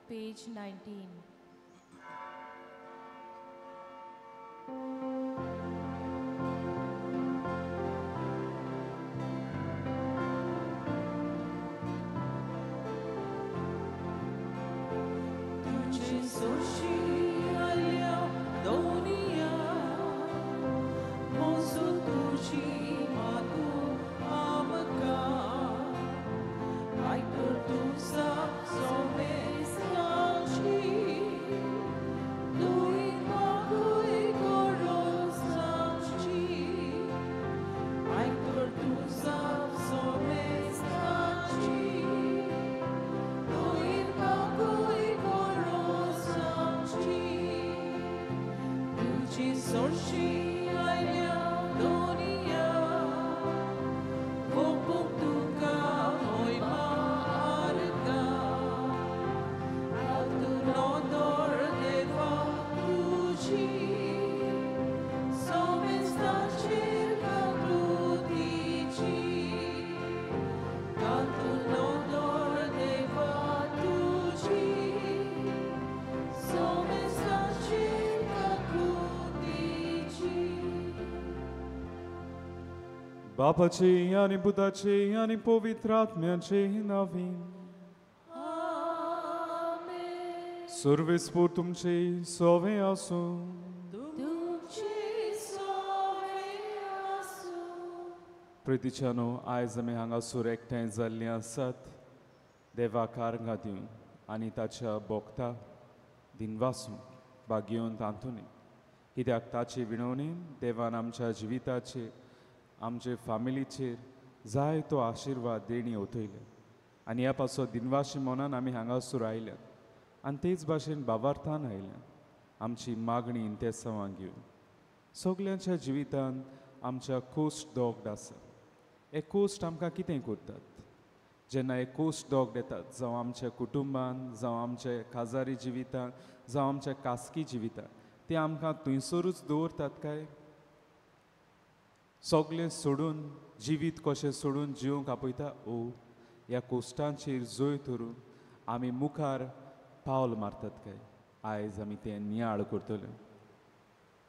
Page 19. तुझे सोशिया दुनिया मोसु तुझी मातु आमका आयकर तुझा सोमेस्ताची तुई माकुई गोरोसाची आयकर तुझा सोमेस्ताची तुई माकुई गोरोसाची तुझी सोशी आयल्या दुनिया कोपूक तुका मोयमा आरगा तू नोदोर देवा तुझी सोमेस्ताचेर काकलुतीची तू नोदोर देवा तुझी सोमेस्ताचेर काकलुतीची. बापाचे आनी पुताचे आनी पवित्र आत्म्याचे नांवी. आमेन. सर्वेस्पोर तुमचे सोवे आसूं. तुमचे सोवे आसूं. प्रितीच्यानो, आयज आमी हांगासर एकठांय जाल्लीं आसात देवा कारंगां दिवन आनी ताच्या भोगता दिनवासून भागयोवन तांतूनी, कित्याक ताचे विणवणेन देवान आमच्या जिविताचेर आमचे फामिलीचेर जाय तो आशिर्वाद देणी ओतयले आनी ह्या पासो दिनवाशी मनान आमी हांगासर आयल्यात आनी तेच भाशेन बाबार्थान आयल्यात आमची मागणी इंतेसांवां घेवन. सगल्यांच्या जिवितांत आमच्या कोस्ट दोगड आसा. हे कोस्ट आमकां कितें करतात? जेन्ना हे कोस्ट दोगड येतात, जावं आमच्या कुटुंबान, जावं आमच्या काजारी जिवितान, जावं आमच्या खासगी जिवितान, ते आमकां थंयसरूच दवरतात काय सगळें सोडून जिवीत कशें सोडून जिवंक आपयता? ओ ह्या कोश्टांचेर जय धरून आमी मुखार पावल मारतात काय? आयज आमी तें नियाळ करतले.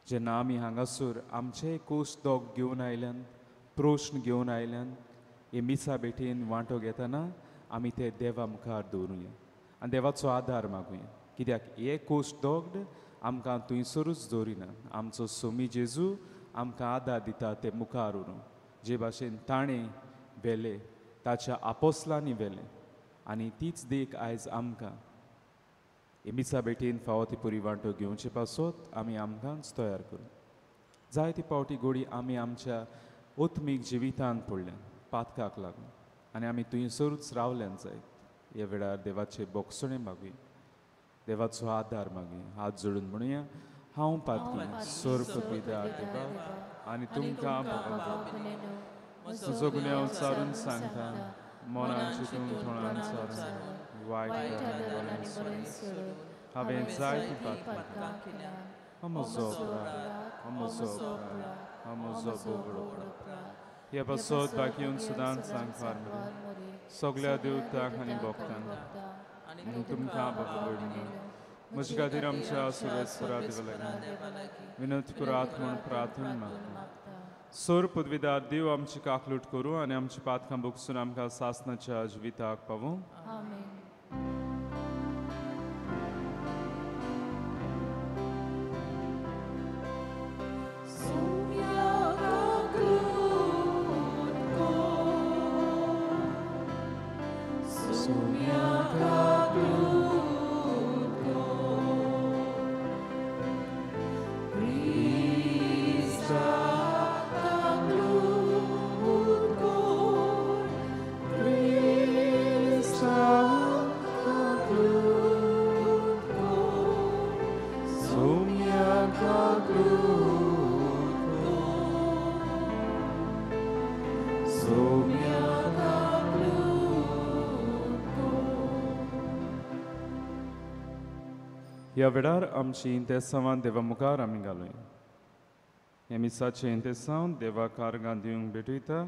जेन्ना आमी हांगासर आमचे कोश्ट दोग घेवन आयल्यान, प्रश्न घेवन आयल्यान, हे मिसा भेटेन वांटो घेतना आमी ते देवा मुखार दवरुया आनी देवाचो आदार मागुया, कित्याक हे कोश्ट दोग आमकां थंयसरूच दवरिना. आमचो सोमी जेजू आमकां आदार दिता ते मुखार व्हरूंक, जे भाशेन ताणें व्हेलें, ताच्या आपोसलांनी व्हेलें आनी तीच देख आयज आमकां हे मिसा भेटेन फावो ती पुरी वांटो घेवचे पासत आमी आमकांच तयार करूं. जायते पावटी गोडी आमी आमच्या आत्मीक जिवितांत पडल्यान पातकाक लागून आनी आमी थंयसरूच रावल्यान जायत. ह्या वेळार देवाचे बोगसणे मागुया, देवाचो आदार मागुया. हात जोडून म्हणुया, हांव पातकी सर्व देवा आनी तुमकां तुजो गुन्यांव सारून सांगता, मनान चिंतून थोणान सारून वायट सोडून हांवें जायती पातकां केल्या. म्हजो अपराध, म्हजो अपराध, म्हजो बोगडो अपराध. ह्या पासत बाकी सुदान सांगपार मरे सगळ्या देवतांक आनी भक्तांक आनी तुमकां बाबा म्हजे खातीर आमच्या सुरेश्वरा देवा लागीं विनोद करात म्हूण प्रार्थना मागता. सोर पदवीदार देव आमची काकलूट करूं आनी आमची पातकां भोगसून आमकां सासनाच्या जिविताक पावूं. आमेन. ह्या वेळार आमची इंतेसांवां देवा मुखार आमी घालुया. ह्या मिसाचें इंतेसांव देवा कारगां दिवंक भेटयता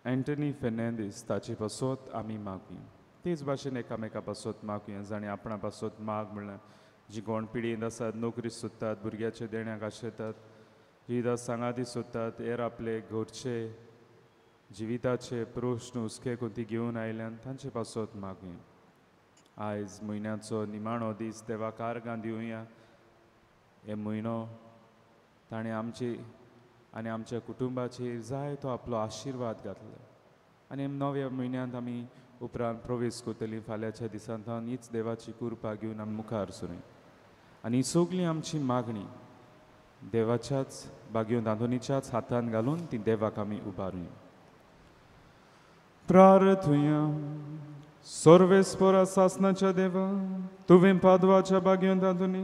एंटनी फेर्नांदीस, ताचे पासत आमी मागुया. तेच भाशेन एकामेका पासत मागुया जाणें आपणा पासत माग म्हणल्यार जी कोण पिडयेंत आसात, नोकरी सोदतात, भुरग्याचे देण्याक आशेतात, जिविता सांगाती सोदतात, हेर आपले घरचे जिविताचे प्रश्न हुस्के कोती घेवन आयल्यान तांचे पासत मागुया. आयज म्हयन्याचो निमाणो दीस, देवाक आर्गां दिवया. हे म्हयनो ताणें आमची आनी आमच्या कुटुंबाचेर जाय तो आपलो आशिर्वाद घातलो आनी नव्या म्हयन्यांत आमी उपरांत प्रवेश करतली. फाल्यांच्या दिसांत हीच देवाची कृपा घेवन आमी मुखार सरूया आनी सगळी आमची मागणी देवाच्याच बागेवन आंतोनीच्याच हातान घालून ती देवाक आमी उबारुया. प्रार्थुया. सर्वेस्परा सासनाच्या देवा, तुवें पादवाच्या बागेवन आंतोनी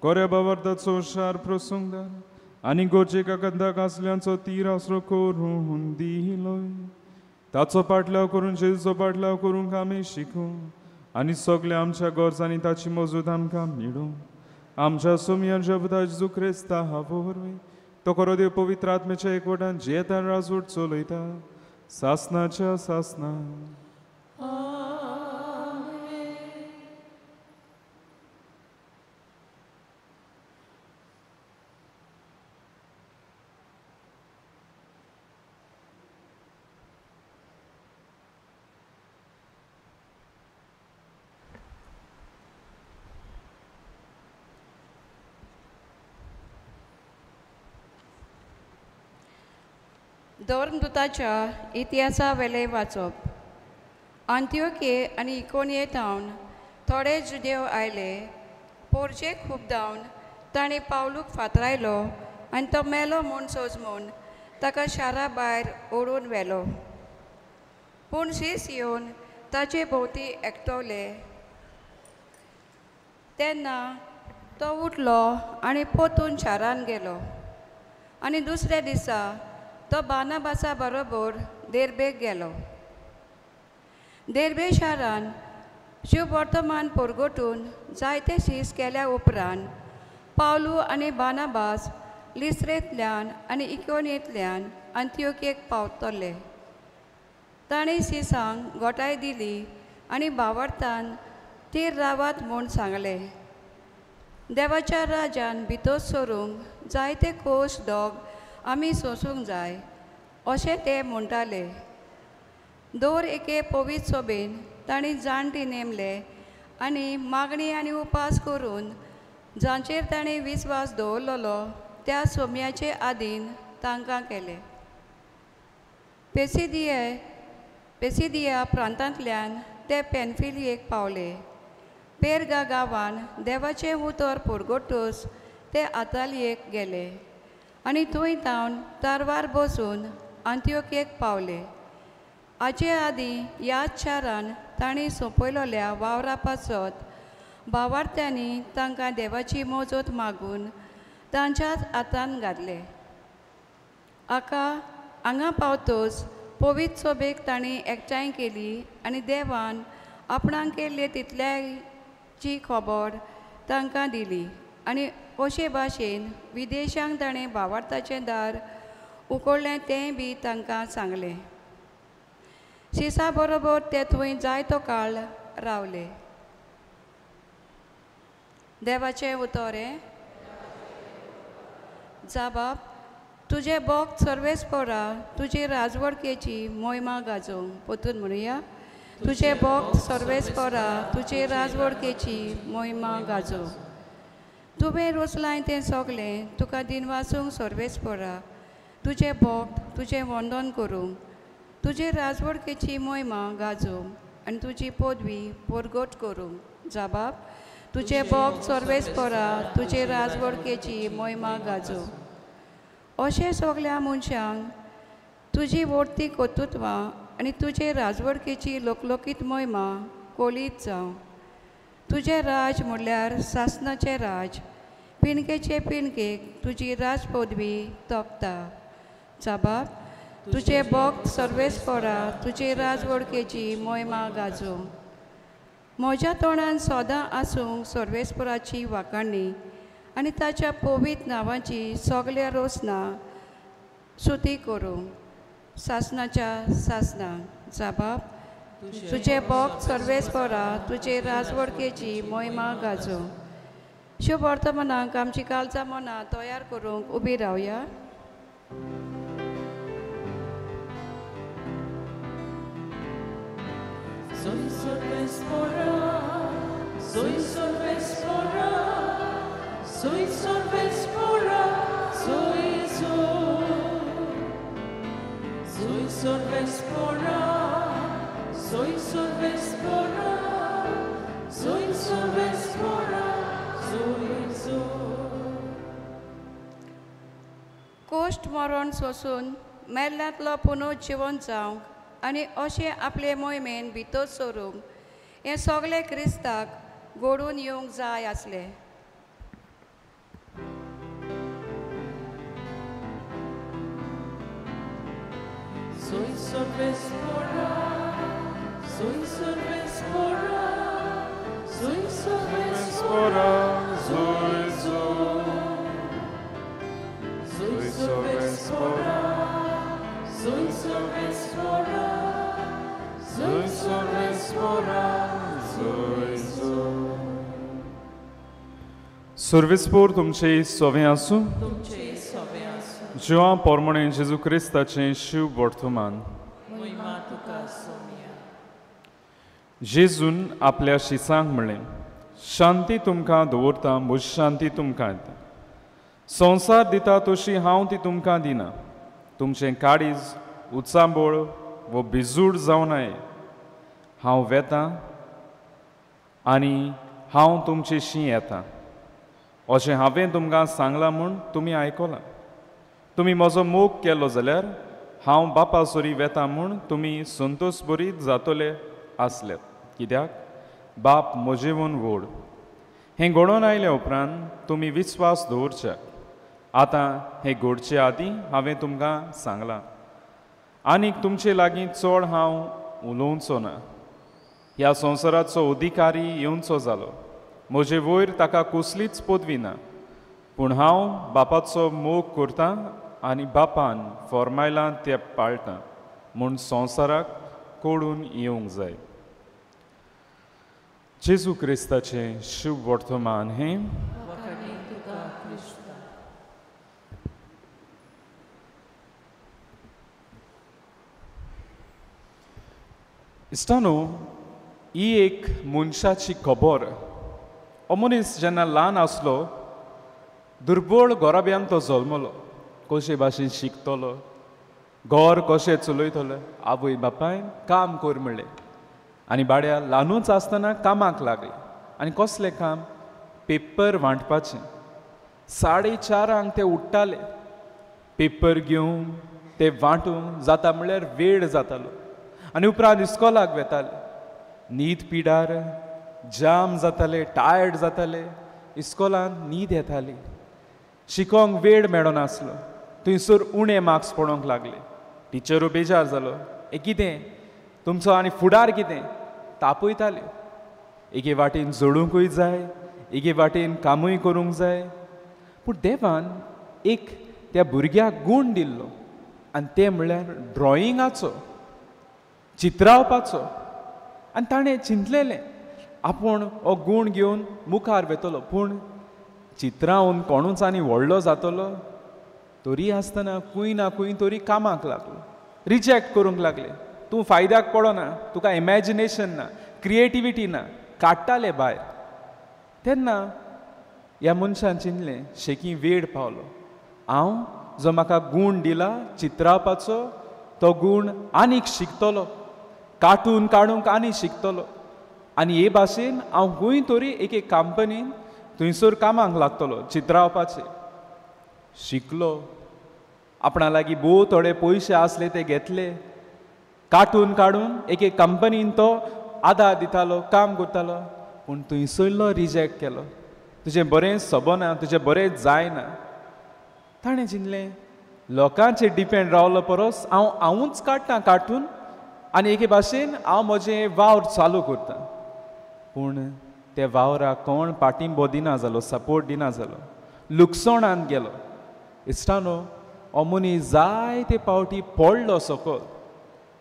कोऱ्या बावर्ताचो शार प्रसंगदार आनी गोरजेक कंदाक आसल्यांचो तीर आसरो करून दिलोय. ताचो पाटलाव करून जेजूचो पाटलाव करूंक आमी शिकूं आनी सगळ्या आमच्या गरजांनी ताची मजूद आमकां मेळूं. आमच्या सोमयान जबदा जेजू क्रिस्ता वरवीं तो खरो देव पवित्र आत्म्याच्या एकवटान जियेता राजवट चलयता सासनाच्या सासना. धर्मदूताच्या इतिहासा वेले वाचप. आंतियोके आनी इकोनिये थावन थोडे जुदेव आयले, पोरजे खुबदावन ताणें पावलूक फातरायलो आनी तो मेलो म्हूण सोजमून ताका शारा भायर ओडून व्हेलो. पूण शीस येवन ताचे भोंवती एकटवले तेन्ना तो उठलो आनी पोतून शारान गेलो आनी दुसऱ्या दिसा तो बानाबासा बरोबर देर्बेक गेलो. देर्बे शारान शिववर्तमान पोरगोटून जायते शीस केल्या उपरांत पावलू आनी बानाबास लिस्रेंतल्यान आनी इकोनियेंतल्यान अंत्योकेक पावतले. ताणें शिसांक गोठाय दिली आनी भावार्थान थीर रावात म्हूण सांगलें. देवाच्या राजान भितर सरूंक जायते कोश दोग आमी सोंसूंक जाय अशें ते म्हणटाले. दर एके पवित्र सोबेन तांणी जाणटी नेमले आनी मागणी आनी उपास करून जांचेर ताणें विस्वास दवरलेलो त्या सोम्याचे आदीन तांकां केले. पेसिदिया प्रांतांतल्यान ते पेनफिलियेक पावले. पेरगा गांवान देवाचें उतर पुरगोटूस ते आतालियेक गेले आनी थंय तावन तारवार बसून आंतियोकेक पावले. हाचे आदीं ह्याच शारान तांणी सोंपयलोल्या वावरा पासत भावार्थ्यांनी तांकां देवाची मजत मागून तांच्याच हातान घातले. हाका हांगा पावतच पवित्र सोबेक तांणी एकठांय केली आनी देवान आपणाक केल्ले तितल्याची खबर तांकां दिली आनी अशे भाशेन विदेशांक ताणें भावार्थाचें दार उकडलें तेंय बी तांकां सांगलें. शिसा बरोबर ते थंय जायतो काळ रावले. देवाचें उतर हें. जाबाब तुजें बोक सर्वेस्परा तुजी राजवडकेची मोहिमा गाजोवंक. पोतून म्हणुया. तुजें बोक सर्वेस्परा तुजी राजवडकेची मोहिमा गाजोवंक. तुवें रोसलाय तें सगलें तुका दिनवासूंक सर्वेस्परा तुजें भक्त तुजें वंदन करूंक तुजे राजवडकेची मोहिमा गाजोवंक आनी तुजी पदवी परगट करूंक. जाबाब तुजें भक्त सर्वेस्परा तुजे राजवडकेची मोहिमा गाजोवंक. अशें सगल्या मनशांक तुजी वडती कर्तृत्वां आनी तुजे राजवडकेची लोकलोकीत मोहिमा कोलीत जावं. तुजें राज म्हणल्यार सासनाचें राज, पिणकेचे पिणकेक तुजी राज पदवी तोपता. जाबाब तुजें भक्त सर्वेस्परा तुजी राजवडकेची मोहिमा गाजोवंक. म्हज्या तोंडान सदां आसूंक सर्वेस्पराची वाखाणी आनी ताच्या पवित्र नांवाची सगल्या रोसना स्तुती करूंक सासनाच्या सासनाक. जाबाब तुजें भक्त सर्वेस्परा तुजे राजवडकेची मोहिमा गाजोवं. शुभ वर्तमानाक आमची कालचा मनां तयार करूंक उबी रावया. Soy sorvespora, soy sorvespora, soy sorvespora, soy soy. Soy sorvespora, soy sorvespora, soy sorvespora, soy soy. Cost मरण सोसून मेल्ल्यांतलो पुनर्जिवन जावंक आनी अशें आपले मोहिमेन भितर सरूंक हें सगळें क्रिस्ताक घडून येवंक जाय आसलें. Soy sorvespora, soy sorvespora, soy sorvespora, soy soy. Soy sorvespora, soy sorvespora, soy sorvespora, soy soy. सर्वेस्पोर तुमचे सोवें आसूं. तुमचे सोवें आसूं. जिवा पोरमणे जेजू क्रिस्ताचें शिव वर्तमान. मोहिमा तुका सोम्या. जेजून आपल्या शिसांक म्हणलें, शांती तुमकां दवरता, म्हजी शांती तुमकां दिता. संवसार दिता तशी हांव ती तुमकां दिना. तुमचें काळीज उचांबळ वो भिजूड जावं नये. हांव वेतां आनी हांव तुमचे शी येता अशें हांवें तुमकां सांगलां म्हूण तुमी आयकलां. तुमी म्हजो मोग केलो जाल्यार हांव बापा सरी वेता म्हूण तुमी संतोश बरीत जातले आसले. कित्याक बाप म्हजेवून व्हड. हें घडोवन आयले उपरांत तुमी विस्वास दवरच्याक. आतां हें घडचे आदीं हांवें तुमकां सांगलां. आनीक तुमचे लागीं चड हांव उलोवचो ना. ह्या संवसाराचो अधिकारी येवचो जालो. म्हजे वयर ताका कसलीच पदवी ना. पूण हांव बापाचो मोग करतां आनी बापान फॉर्मायलां तें पाळटां म्हूण संवसाराक कळून येवंक जाय. जेजू क्रिस्ताचें शुभ वर्तमान हें. इश्टानो, ही एक मनशाची खबर. हो मनीस जेन्ना ल्हान आसलो, दुर्बळ घराब्यान तो जल्मलो. कशे भाशेन शिकतलो, घर कशें चलयतलो, आवय बापायन काम कर म्हणलें आनी बाड्या ल्हानूच आसतना कामाक लागले. आनी कसलें काम? पेपर वांटपाचें. 4:30 ते उठ्ठाले, पेपर घेवन ते वांटूंक जाता म्हणल्यार वेळ जातालो. आनी उपरांत इस्कोलाक वेताले. न्हीद पिडार जाम जाताले, टायर्ड जाताले. इस्कोलांत न्हीद येताली, शिकोंक वेळ मेळनासलो. थंयसर उणे मार्क्स पडोवंक लागले. टिचरू बेजार जालो, हें कितें तुमचो आनी फुडार कितें? तापयताल्यो. एके वाटेन जोडुंकूय जाय, एके वाटेन कामूय करूंक जाय. पूण देवान एक त्या भुरग्याक गूण दिल्लो आनी तें म्हणल्यार ड्रॉइंगाचो, चित्रावपाचो. आनी ताणें चिंतलेलें आपूण हो गूण घेवन मुखार वेतलो. पूण चित्रावन कोणूच आनी व्हडलो जातलो? तरी आसतना खंय ना खंय तरी कामाक लागलो. रिजेक्ट करूंक लागले. तूं फायद्याक पडना, तुका इमॅजिनेशन ना, क्रिएटिविटी ना, काडटाले भायर. तेन्ना ह्या मनशान चिंतलें, शेकी वेळ पावलो. हांव जो म्हाका गूण दिला चित्रावपाचो, तो गूण आनीक शिकतलो, काटून काडूंक आनी शिकतलो. आनी हे भाशेन हांव खंय तरी एके कंपनीन थंयसर कामाक लागतलो चित्रावपाचें. शिकलो, आपणा लागीं भोव थोडे पयशे आसले ते घेतले, काटून काडून एके कंपनीन तो आदार दितालो, काम करतालो. पूण थंयसरलो रिजेक्ट केलो. तुजें बरें सोबना, तुजें बरें जायना. ताणें चिंतलें, लोकांचेर डिपेंड रावलो परस हांव हांवूच काडटां काटून आनी एके भाशेन हांव म्हजें वावर चालू करतां. पूण ते वावराक कोण पाठिंबो दिना जालो, सपोर्ट दिना जालो, लुकसणान गेलो. इश्टानो, हो मनीस जायते पावटी पडलो सकल.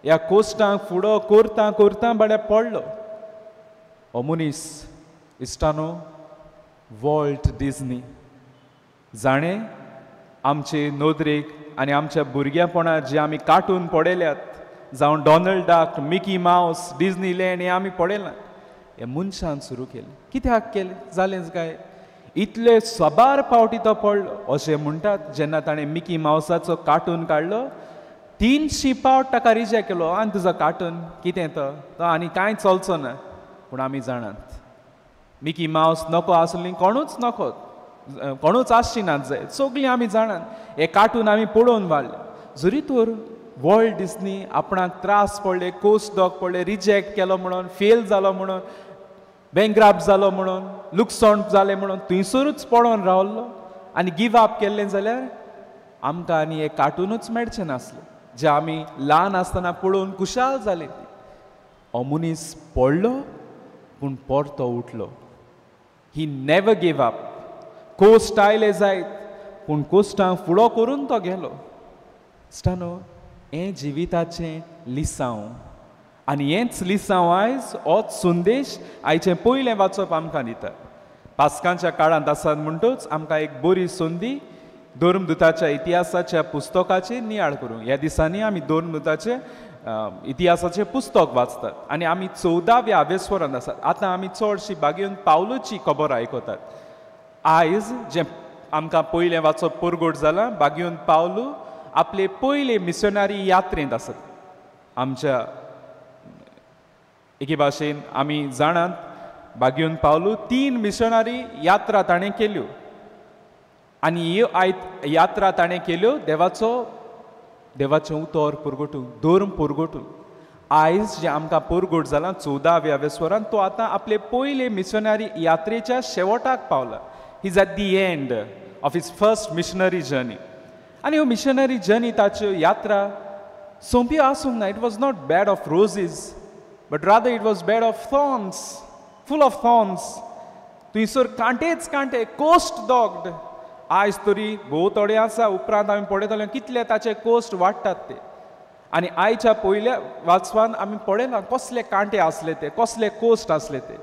ह्या कोश्टांक फुडो करता करता बड्या पडलो. हो मनीस इश्टानो वॉल्ट डिज्नी, जाणें आमचे नदरेक आनी आमच्या भुरग्यापणार जे आमी कार्टून पळयल्यात, जावं Donald Duck, Mickey Mouse, Disneyland हें आमी पळयलां, हे मनशान सुरू केलें. कित्याक केलें जालेंच काय? इतले साबार पावटी तो पडलो. अशें म्हणटात जेन्ना ताणें मिकी मावसाचो कार्टून काडलो 300 पावट ताका रिजेक्ट केलो, आनी तुजो कार्टून कितें तो तो आनी कांय चलचो ना. पूण आमी जाणात मिकी मावस नको आसली, कोणूच नको, कोणूच आसची नात जाय, सगळीं आमी जाणात. हे कार्टून आमी पळोवन वाडले. जरी तर वॉल्ट डिस्नी आपणाक त्रास पडले, कोस्ट डॉग पडले, रिजेक्ट केलो म्हणून, फेल जालो म्हणून, बँकराप्ट जालो म्हणून, लुकसाण जालें म्हणून थंयसरूच पडोन रावलो आनी गिव अप केल्लें जाल्यार आमकां आनी हे कार्टूनूच मेळचें नासलें जे आमी ल्हान आसतना पळोवन खुशाल जाले. हो मनीस पडलो पूण परतो उठलो. He never give up. Cost आयले जायत पूण कोश्टांक फुडो करून तो गेलो. इश्टानो, हें जिविताचें लिसांव आनी हेंच लिसांव आयज होच संदेश आयचें पयलें वाचप आमकां दिता. पास्कांच्या काळांत आसात म्हणटूच आमकां एक बरी संदी धर्मदुताच्या इतिहासाच्या पुस्तकाचेर नियाळ करूंक. ह्या दिसांनी आमी धर्मदुताचे इतिहासाचें पुस्तक वाचतात आनी आमी 14व्या आवेस्वरांत आसात. आतां आमी चडशी बागेवन पावलूची खबर आयकतात. आयज जें आमकां पयलें वाचप परगट जालां, बागेवन पावलू आपले पयले मिशनरी यात्रेंत आसात. आमच्या एके भाशेन आमी जाणात बागेवन पावलू 3 मिशनरी यात्रा ताणें केल्यो आनी ह्यो यात्रा ताणें केल्यो देवाचो देवाचें उतर पुरगोटूंक, धर्म पुरगोटूंक. आयज जें आमकां पुरगोट जालां 14व्या वेस्वरान, तो आतां आपले पयले मिशनरी यात्रेच्या शेवटाक पावला. He is at the end of his first missionary journey. आनी ह्यो मिशनरी जर्नी ताच्यो यात्रा सोंप्यो आसूंक ना. It was not bed of roses but rather it was bed of thorns, full of thorns. थंयसर कांटेच कांटे, कोस्ट डॉग्ड. आयज तरी भोव थोडे आसा, उपरांत आमी पळयतले कितले ताचे कोस्ट वाडटात ते. आनी आयच्या पयल्या वाचपान आमी पळयलां कसले कांटे आसले ते, कसले कोस्ट आसले ते.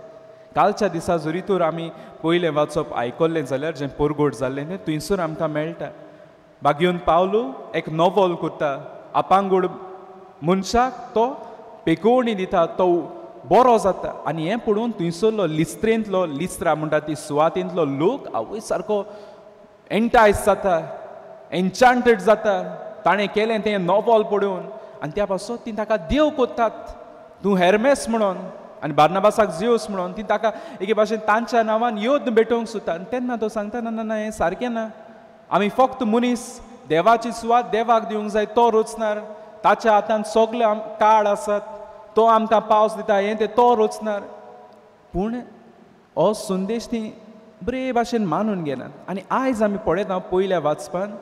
कालच्या दिसा जरी तर आमी पयलें वाचप आयकल्लें जाल्यार जें परगट जाल्लें तें थंयसर आमकां मेळटा. बागेवन पावलू एक नॉव्हल करता, आपांगूड मनशाक तो पेकोवणी दिता, तो बरो जाता. आनी हें पळोवन थंयसरलो लिस्त्रेंतलो, लिस्त्रा म्हणटा ती सुवातेंतलो लोक आवय सारको एंटायज जाता, एन्चांटेड जाता ताणें केलें तें नॉव्हल पळोवन. आनी त्या पासून ती ताका देव कोत्तात, तूं हेरमेस म्हणून आनी बार्नाबासाक जियोस म्हणून ती ताका एके भाशेन तांच्या नांवान योद्ध भेटोवंक सोदता. आनी तेन्ना तो सांगता, ना ना ना, हें सारकें ना, आमी फक्त मनीस, देवाची सुवात देवाक दिवंक जाय, तो रचणार, ताच्या हातान सगळे काळ आसात, तो आमकां पावस दिता, हें तें तो रचणार. पूण हो संदेश ती बरे भाशेन मानून घेनात. आनी आयज आमी पळयता पयल्या वाचपान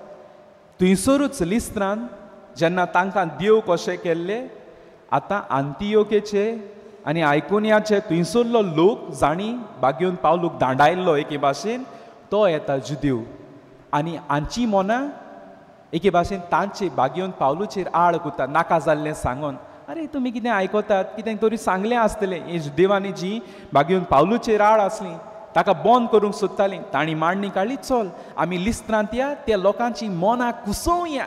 थंयसरूच लिस्त्रान जेन्ना तांकां देव कशें केल्ले, आतां आंतियोकेचे आनी आयकोनियाचे थंयसरलो लोक जाणी बागेवन पावलूक दांडायल्लो एके भाशेन, तो येता जुदेव आनी हांची मनां एके भाशेन तांचे बागेवन पावलूचेर आळ करता, नाका जाल्लें सांगोन. अरे तुमी कितें आयकतात, कितें तरी सांगलें आसतलें. हे जुदेवांनी जी बागेवन पावलूचेर आळ आसली ताका बंद करूंक सोदतालीं, तांणी मांडणी काडली, चल आमी लिस्त्रांत या, त्या लोकांची मनां कुसोवया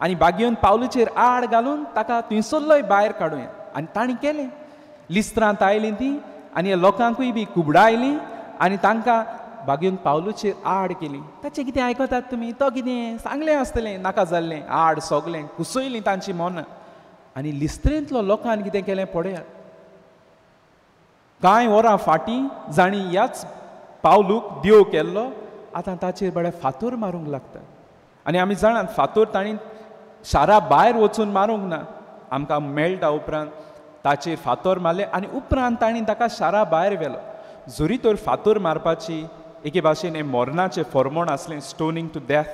आनी बागेवन पावलूचेर आड घालून ताका थंयसरलोय भायर काडुया. आनी तांणी केलें. लिस्त्रांत आयलीं ती आनी ह्या लोकांकूय बी कुबडायलीं आनी तांकां बागेवन पावलूचेर आड केली. ताचें कितें आयकतात तुमी, तो कितें सांगलें आसतलें, नाका जाल्लें, आड सगलें कुसयलीं तांची मनां. आनी लिस्त्रेंतलो लोकान कितें केलें पळयात, कांय वरां फाटीं जांणी ह्याच पावलूक देव केल्लो आतां ताचेर बरे फातोर मारूंक लागता. आनी आमी जाणात फातोर तांणी शारा भायर वचून मारूंक ना, आमकां मेळटा उपरांत ताचेर फातोर मारले आनी उपरांत तांणी ताका शारा भायर व्हेलो. जरी तर फातोर मारपाची एके भाशेन हें मरणाचें फॉर्मोण आसलें, स्टोनींग टू डेथ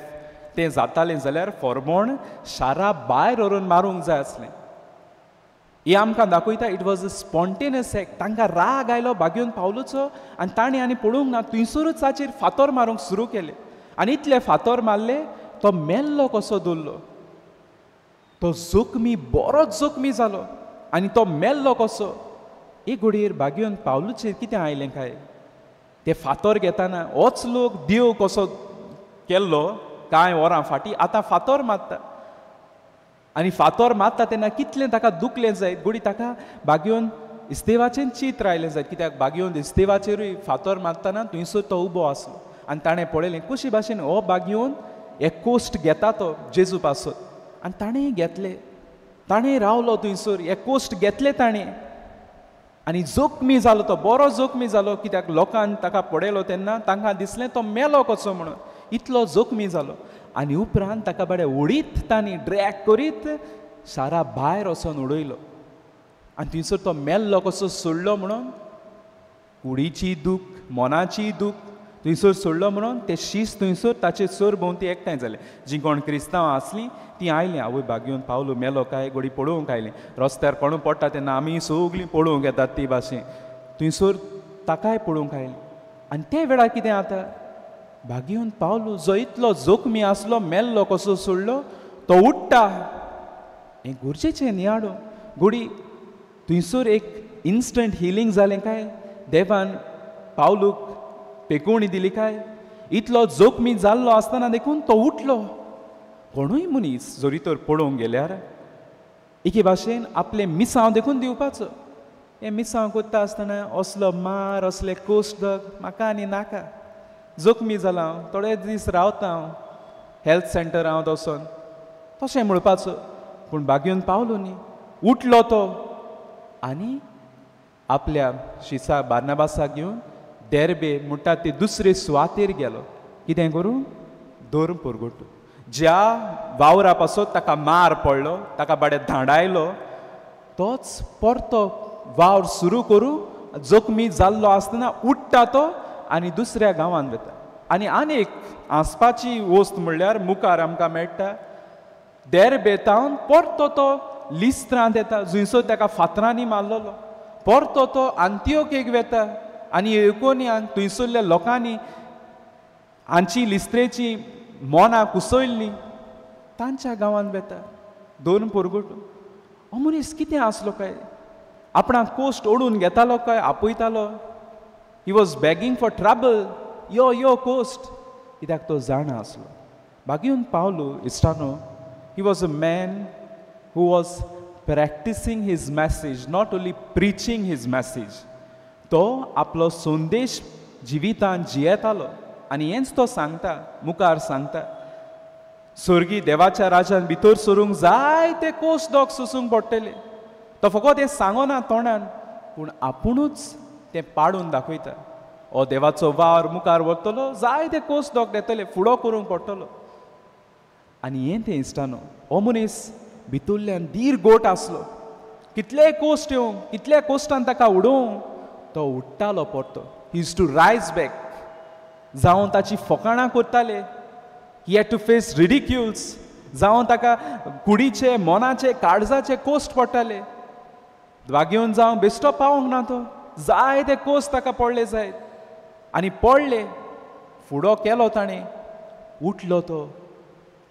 तें जातालें जाल्यार फॉर्मोण शारा भायर व्हरून मारूंक जाय आसलें. हें आमकां दाखयता it was a spontaneous act. तांकां राग आयलो बागेवन पावलूचो आनी तांणी आनी पळोवंक ना, थंयसरूच ताचेर फातोर मारूंक सुरू केले आनी इतले फातोर मारले तो मेल्लो कसो दवरलो. तो जखमी, बरोच जखमी जालो आनी तो मेल्लो कसो. एक घडयेर बागयोन पावलूचेर कितें आयलें काय, ते फातर घेताना होच लोक देव कसो केल्लो कांय वरां फाटीं, आतां फातर मारता आनी फातर मारता तेन्ना कितलें ताका दुखलें जायत. घोडी ताका बागयोन इस्तेवाचें चित्र आयलें जायत, कित्याक बागयोन इस्तेवाचेरूय फातर मारतना थंयसर तो उबो आसलो आनी ताणें पळयलें कशी भाशेन हो बागयोन एक कोश्ट घेता तो जेजू पासत, आनी ताणें घेतलें, ताणें रावलो थंयसर, एक कोश्ट घेतलें ताणें आनी जखमी जालो तो, बरो जखमी जालो. कित्याक लोकान ताका पळयलो तेन्ना तांकां दिसलें तो मेलो कसो म्हणून, इतलो जखमी जालो. आनी उपरांत ताका बरें उडीत तांणी ड्रॅग करीत शारा भायर वचोन उडयलो आनी थंयसर तो मेल्लो कसो सोडलो म्हणून कुडीची दूख, मनाची दूख थंयसर सोडलो म्हणून ते शीस थंयसर ताचे सर भोंवती एकठांय जाले. जीं कोण क्रिस्तांव आसलीं तीं आयलीं, आवय बागयोन पावलो मेलो काय घोडी पळोवंक आयलीं. रस्त्यार कोणू पडटा तेन्ना आमी सगलीं पळोवंक येतात ती भाशेन थंयसर ताकाय पळोवंक आयलीं. आनी ते वेळार कितें जाता, बागयोन पावलो जो इतलो जखमी आसलो मेल्लो कसो सोडलो तो उठ्ठा. हें गरजेचें न्ही हाडूं घोडी थंयसर एक इन्स्टंट हिलींग जालें काय, देवान पावलूक पेकोवणी दिली काय, इतलो जखमी जाल्लो आसतना देखून तो उठलो. कोणूय मनीस जरी तर पळोवंक गेल्यार एके भाशेन आपलें मिसांव देखून दिवपाचो. हें मिसांव करता आसतना असलो मार, असले कोश्ट म्हाका आनी नाका, जखमी जाला हांव, थोडे दीस रावता हांव हेल्थ सेंटर हांव वचोन, तशें म्हणपाचो. पूण बागयोन पावलो न्ही, उठलो तो आनी आपल्या शिसा बार्नाबासाक घेवन देर्बे म्हणटा ते दुसरे सुवातेर गेलो. कितें करूं, धर्म परगटू. ज्या वावरा पासत ताका मार पडलो, ताका बाडे धांडायलो, तोच परतो वावर सुरू करूं जखमी जाल्लो आसतना उठ्ठा तो आनी दुसऱ्या गांवांत वता. आनी आनीक हांसपाची वस्त म्हणल्यार मुखार आमकां मेळटा देर्बेतावन परतो तो लिस्त्रांत येता, जंयसर ताका फातरांनी मारलेलो. परतो तो आंतियोकेक वता आनी एकोनियान थंयसरल्या लोकांनी हांची लिस्त्रेची मनां कुसयल्लीं तांच्या गांवांत वता. दोन पोरगुट हो मनीस कितें आसलो काय, आपणाक कोश्ट ओडून घेतालो काय आपयतालो. He was begging for trouble, yo yo cost, कित्याक तो जाणा आसलो. बागयोन पावलो इश्टानो, he was a man who was practicing his message, not only preaching his message. तो आपलो संदेश जिवितान जियेतालो आनी हेंच तो सांगता, मुखार सांगता, स्वर्गी देवाच्या राजान भितर सरूंक जाय ते कोश दोग सोसूंक पडटले. तो फकत हें सांगना तोंडान, पूण आपुणूच तें पाडून दाखयता. हो देवाचो वावर मुखार व्हरतलो, जाय ते कोश दोग येतले, फुडो करूंक पडटलो. आनी हें तें इश्टानो, हो मनीस भितरल्यान धीर गोट आसलो. कितले कोश्ट येवं, कितल्या कोश्टान ताका उडोवं, तो उठ्ठालो परतो. He used to rise back. जावं ताची फकाणां करताले, he had to face ridicules, जावं ताका कुडीचे, मनाचे, काळजाचे कोश्ट पडटाले. वागेवन जावं बेश्टो पावोंक ना तो, जाय ते कोश्ट ताका पडले जायत आनी पडले, फुडो केलो ताणें, उठलो तो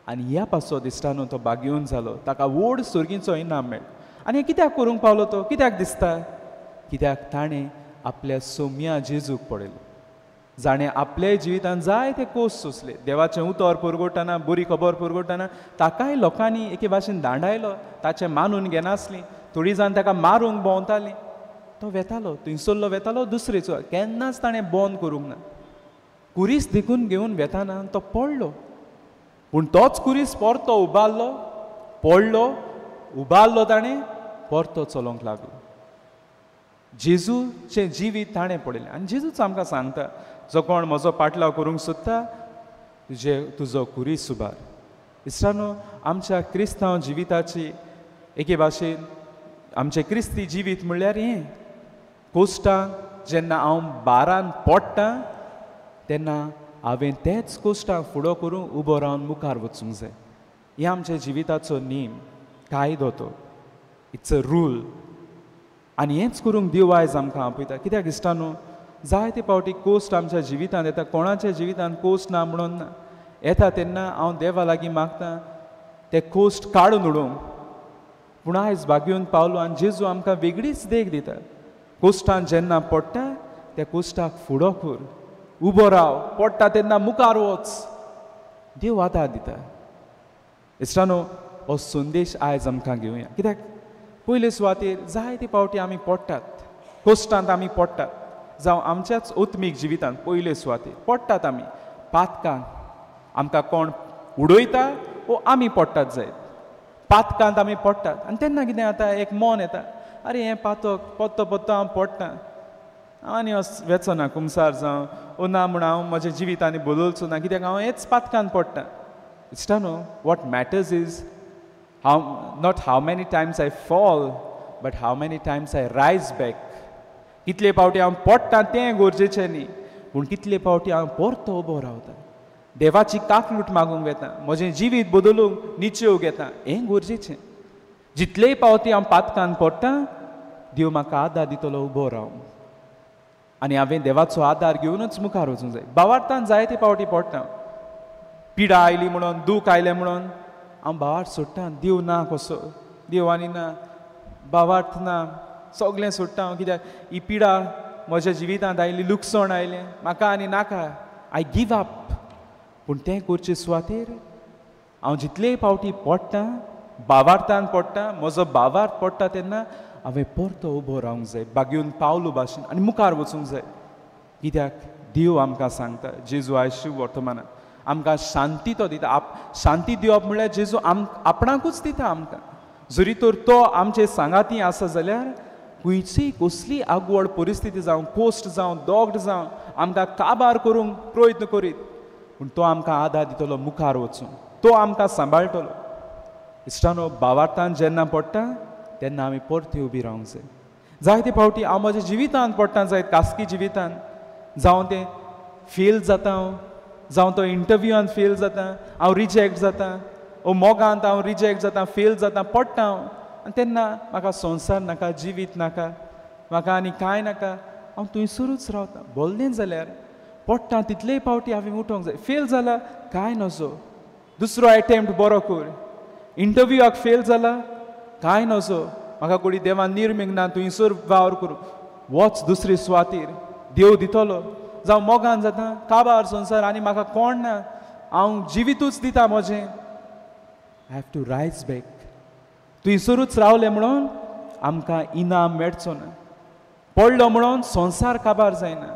आनी ह्या पासो दिसतानो तो बागेवन जालो. ताका व्हड सर्गीचो इनाम मेळ्ळो. आनी हें कित्याक करूंक पावलो तो, कित्याक दिसता, कित्याक ताणें आपल्या सोम्या जेजूक पळयलो, जाणें आपल्या जिवितान जाय ते कोश सोंसले. देवाचें उतर पुरगोटना, बरी खबर पुरगोटना ताकाय लोकांनी एके भाशेन दांडायलो, ताचें मानून घेनासलीं, थोडीं जाण ताका मारूंक भोंवतालीं. तो वेतालो, थंयसरलो वेतालो दुसरेचो, केन्नाच ताणें बंद करूंक ना. कुरीस देखून घेवन वेताना तो पडलो, पूण तोच कुरीस परतो उबारलो, पडलो, उबारलो ताणें, परतो चलोवंक लागलो. जेजूचें जिवीत ताणें पळयलें आनी जेजूच आमकां सांगता, जो कोण म्हजो पाटलाव करूंक सोदता तुजे तुजो कुरीस उबार. इश्टानो, आमच्या क्रिस्तांव जिविताची एके भाशेन आमचें क्रिस्ती जिवीत म्हणल्यार हें, कोश्टांक जेन्ना हांव बारान पडटा तेन्ना हांवें तेच कोश्टांक फुडो करूंक उबो रावन मुखार वचूंक जाय. हें आमच्या जिविताचो नेम, कायदो तो, it's a rule. आनी हेंच करूंक देव आयज आमकां आपयता. कित्याक इश्टानो, जायते फावटी कोश्ट आमच्या जिवितांत येता, कोणाच्या जिवितांत कोश्ट ना म्हणून ना येता तेन्ना हांव देवा लागीं मागता ते कोश्ट काडून उडोवंक, पूण आयज बागेवन पावलो आनी जेजू आमकां वेगळीच देख दिता. कोश्टान जेन्ना पडटा त्या कोश्टाक फुडो कर, उबो राव, पडटा तेन्ना मुखार वच, देव आदार दिता. इश्टानो, हो संदेश आयज आमकां घेवया. कित्याक पयले सुवातेर जायते फावटी आमी पडटात, कोश्टांत आमी पडटात, जावं आमच्याच आत्मीक जिवितांत पयले सुवातेर पडटात आमी. पातकांत आमकां कोण उडयता वो आमी पडटात जायत, पातकांत आमी पडटात. आनी तेन्ना कितें जाता, एक मन येता, आरे हें पातक पत्तो पत्तो हांव पडटा, हांव आनी वेचो ना कुमसार जावं ओ ना म्हूण हांव म्हज्या जिवीत आनी बदलचो ना, कित्याक हांव हेच पातकान पडटा. इश्टानो, what matters is how not how many times I fall but how many times I rise back. कितले फावटी हांव पडटा तें गरजेचें न्ही, पूण कितले फावटी हांव परतो उबो रावता, देवाची काकलूट मागूंक वेता, म्हजें जिवीत बदलूंक निचेव घेता, हें गरजेचें. जितलेय फावटी हांव पातकान पडटा, देव म्हाका आदार दितलो उबो रावूंक, आनी हांवें देवाचो आदार घेवनूच मुखार वचूंक जाय. भावार्थान जायते फावटी पडटा, पिडा आयली म्हणून, दूख आयलें म्हणून हांव भावार्थ सोडटा, देव ना कसो, देव आनी ना, भावार्थ ना, सगळें सोडटा हांव, कित्याक ही पिडा म्हज्या जिवितांत आयली, लुकसण आयलें म्हाका आनी नाका, I give up. पूण तें करचे सुवातेर हांव जितलेय फावटी पडटा, भावार्थान पडटा, म्हजो भावार्थ पडटा तेन्ना हांवें परतो उबो रावंक जाय, बागेवन पावलो भाशेन आनी मुखार वचूंक जाय. कित्याक देव आमकां सांगता, जेजू आयज वर्तमानान आमकां शांती तो दिता. शांती दिवप म्हणल्यार जेजू आपणाकूच दिता आमकां. जरी तर तो आमचे सांगाती आसा जाल्यार खंयची कसली आगवड परिस्थिती जावं, कोश्ट जावं, दोगड जावं, आमकां काबार करूंक प्रयत्न करीत, पूण तो आमकां आदार दितलो मुखार वचूंक, तो आमकां सांबाळटलो. इश्टानो, भावार्थान जेन्ना पडटा तेन्ना आमी परती उबी रावंक जाय. जायते फावटी हांव म्हज्या जिवितांत पडटा जायत, खासगी जिवितांत जावं तें फेल जाता हांव, जावं तो इंटरव्यूआन फेल जाता, हांव रिजेक्ट जाता, ओ मोगांत हांव रिजेक्ट जाता, फेल जाता, पडटा हांव. आनी तेन्ना म्हाका संवसार नाका, जिवीत नाका, म्हाका आनी कांय नाका, हांव थंयसरूच रावता. बोल्लें जाल्यार पडटा तितलेय फावटी हांवें उठोंक जाय. फेल जाला कांय नजो, दुसरो एटेम्प्ट बरो कर. इंटरव्यूआक फेल जाला कांय नजो, म्हाका कोणी देवान निर्मीक ना, थंयसर वावर करूं, वच दुसरे सुवातेर, देव दितलो. जावं मोगान जाता, काबार संवसार आनी म्हाका कोण ना, हांव जिवितूच दिता म्हजें. I have to rise back. थंयसरूच रावलें म्हणून आमकां इनाम मेळचो ना, पडलो म्हणून संवसार काबार जायना,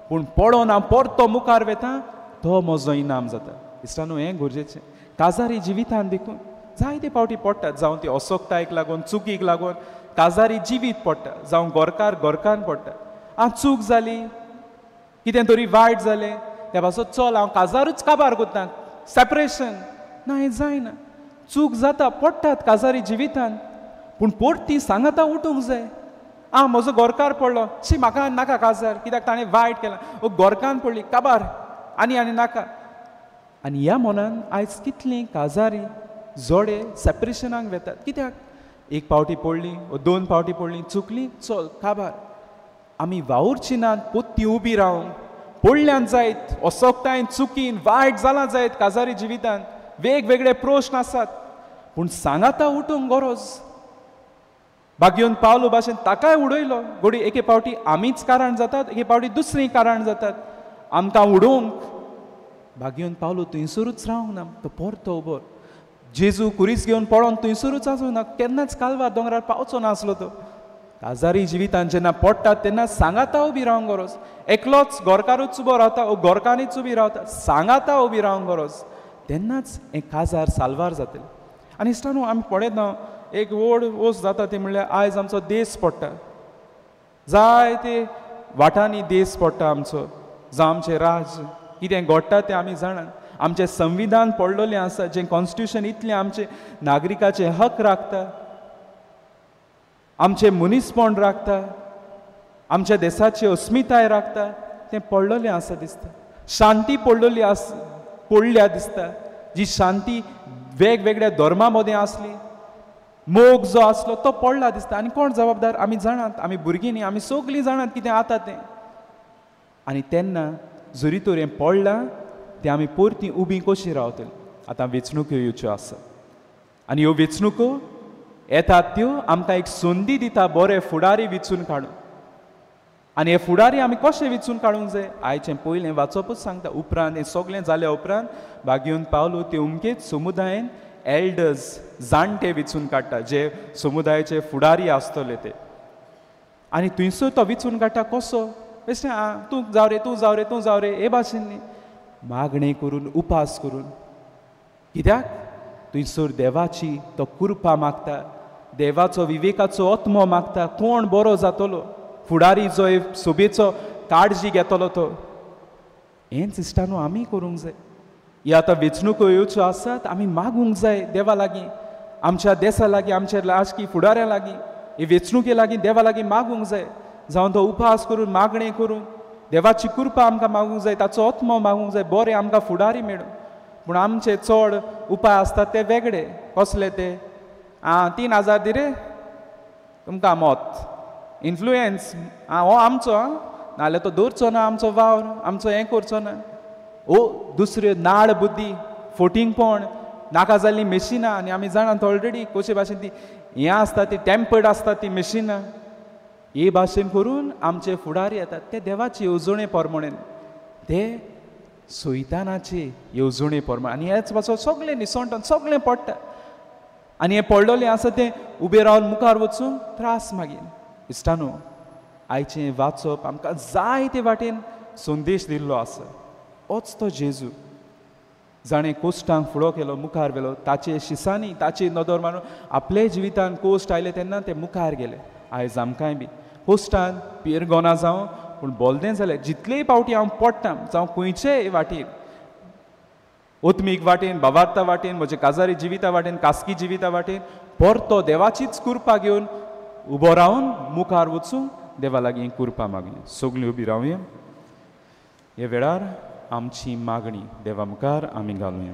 पूण पडोन हांव परतो मुखार वेता तो म्हजो इनाम जाता. इश्टानो, हें गरजेचें. काजारी जिवितान देखून जायते फावटी पडटात, जावं ती असोकतायेक लागून, चुकीक लागून काजारी जिवीत पडटा, जावं गोरकार गोरकान पडटा. आं, चूक जाली, कितें तरी वायट जालें, त्या पासत चल हांव काजारूच काबार करता, सेपरेशन ना, हें जायना. चूक जाता, पडटात काजारी जिवितान, पूण परती सांगाता उठूंक जाय. आं, म्हजो गोरकार पडलो, शी म्हाका नाका काजार, कित्याक ताणें वायट केलां, ओ गोरकान पडली, काबार आनी आनी नाका. आनी ह्या मनान आयज कितलीं काजारी जोडे सेपरेशनाक वेतात. कित्याक एक फावटी पडली ओ दोन फावटी पडली, चुकली, चल काबार. आमी वावुरची नात पोत्ती उबी रावंक. पडल्यान जायत, असोकतायन, चुकीन, वायट जालां जायत काजारी जिवितान, वेगवेगळे प्रश्न आसात, पूण सांगाता उठूंक गरज. बागेवन पावलो भाशेन ताकाय उडयलो. घोडी एके फावटी आमीच कारण जातात, एके फावटी दुसरीं कारण जातात आमकां उडोवंक. बागेवन पावलो थंयसरूच रावंक ना, तो परतो उबो. जेजू कुरीस घेवन पळोवन थंयसरूच आसूंक ना, केन्नाच कालवार दोंगरार पावचो नासलो तो. काजारी जिवितान जेन्ना पडटात तेन्ना सांगाता उबी रावंक गरज. एकलोच गोरकारूच उबो रावता ओ गोरकांनीच उबी रावता, सांगाता उबी रावंक गरज, तेन्नाच हें काजार साल्वार जातलें. आनी इश्टानो, आमी पळयता एक व्हड वस्त जाता ती म्हणल्यार आयज आमचो देश पडटा, जायते वाटांनी देश पडटा आमचो, जावं आमचें राज्य कितें घडटा तें आमी जाणात. आमचें संविधान पडलेलें आसा, जें कॉन्स्टिट्यूशन इतलें आमचे नागरिकाचे हक राखता, आमचें मनीसपण राखता, आमच्या देशाची अस्मिताय राखता, तें पडलेलें आसा दिसता. शांती पडलेली आस पडल्या दिसता, जी शांती वेगवेगळ्या धर्मा मदें आसली, मोग जो आसलो तो पडला दिसता. आनी कोण जबाबदार आमी जाणात, आमी भुरगीं न्ही, आमी सगळीं जाणात कितें जाता तें. आनी तेन्ना जरी तर हें पडलां तें आमी परती उबी कशी रावतली. आतां वेंचणुक्यो येवच्यो आसा आनी ह्यो वेंचणुको येतात त्यो आमकां एक संदी दिता बरे फुडारी विचून काडून. आनी हे फुडारी आमी कशें विचून काडूंक जाय आयचें पयलें वाचपूच सांगता. उपरांत हें सगळें जाल्या उपरांत भागीवन पावलो ते उमकेच समुदायेन एल्डर्स जाणटे विचून काडटा जे समुदायाचे फुडारी आसतले ते. आनी थंयसर तो विचून काडटा कसो बेश्टें आं तूं जाव रे तूं जाव रे तूं जाव रे हे भाशेन न्ही, मागणें करून उपास करून. कित्याक थंयसर देवाची तो कृपा मागता, देवाचो विवेकाचो आत्मो मागता, कोण बरो जातलो फुडारी जो सोबेचो काळजी घेतलो तो. हेंच इश्टानू आमी करूंक जाय. ही आतां वेंचणुको येवच्यो आसात, आमी मागूंक जाय देवा लागीं, आमच्या देसा लागीं, आमच्या राजकी फुडाऱ्यां लागीं, हे वेंचणुके लागीं देवा लागीं मागूंक जाय. जावन तो उपास करून मागणें करून देवाची कृपा आमकां मागूंक जाय, ताचो आत्मो मागूंक जाय, बरें आमकां फुडारी मेळूं. पूण आमचे चड उपाय आसतात ते वेगळे. कसले ते? आं 3000 दी रे तुमकां मत इन्फ्लुयन्स, आं हो आमचो, आं नाल्यार तो दवरचो ना आमचो वावर, आमचो हें करचो ना. ओ दुसऱ्यो नाळ बुद्दी, फोटिंगपण, नाका जाल्लीं मेशिनां. आनी आमी जाणात ऑलरेडी कशे भाशेन ती हें आसता, ती टेम्पर्ड आसता ती मेशिनां. हे भाशेन करून आमचे फुडारी येतात ते देवाचे येवजणे प्रमाणें, ते सैतानाचे येवजणे प्रमाणे. आनी हेच पासून सगळें निसणटान सगळें पडटा. आनी हें पडलेलें आसा तें उबें रावन मुखार वचूंक त्रास मागीर. इश्टानू आयचें वाचप आमकां जायते वाटेन संदेश दिल्लो आसा. होच तो जेजू जाणें कोश्टांक फुडो केलो, मुखार व्हेलो, ताचे शिसांनी ताची नदर मारून आपले जिवितान कोश्ट आयले तेन्ना ते मुखार गेले. आयज आमकांय बी कोश्टान पिरगोना जावं पूण बोलदें जाल्यार जितलेय पावटी हांव पडटा जावं खंयचेय वाटेन, ओत्मीक वाटेन, भावार्था वाटेन, म्हजे काजारी जिविता वाटेन, खासगी जिविता वाटेन, परतो देवाचीच कृपा घेवन उबो रावन मुखार वचूंक देवा लागीं कृपा मागणी. सगळीं उबी रावया. हे वेळार आमची मागणी देवा मुखार आमी घालुया.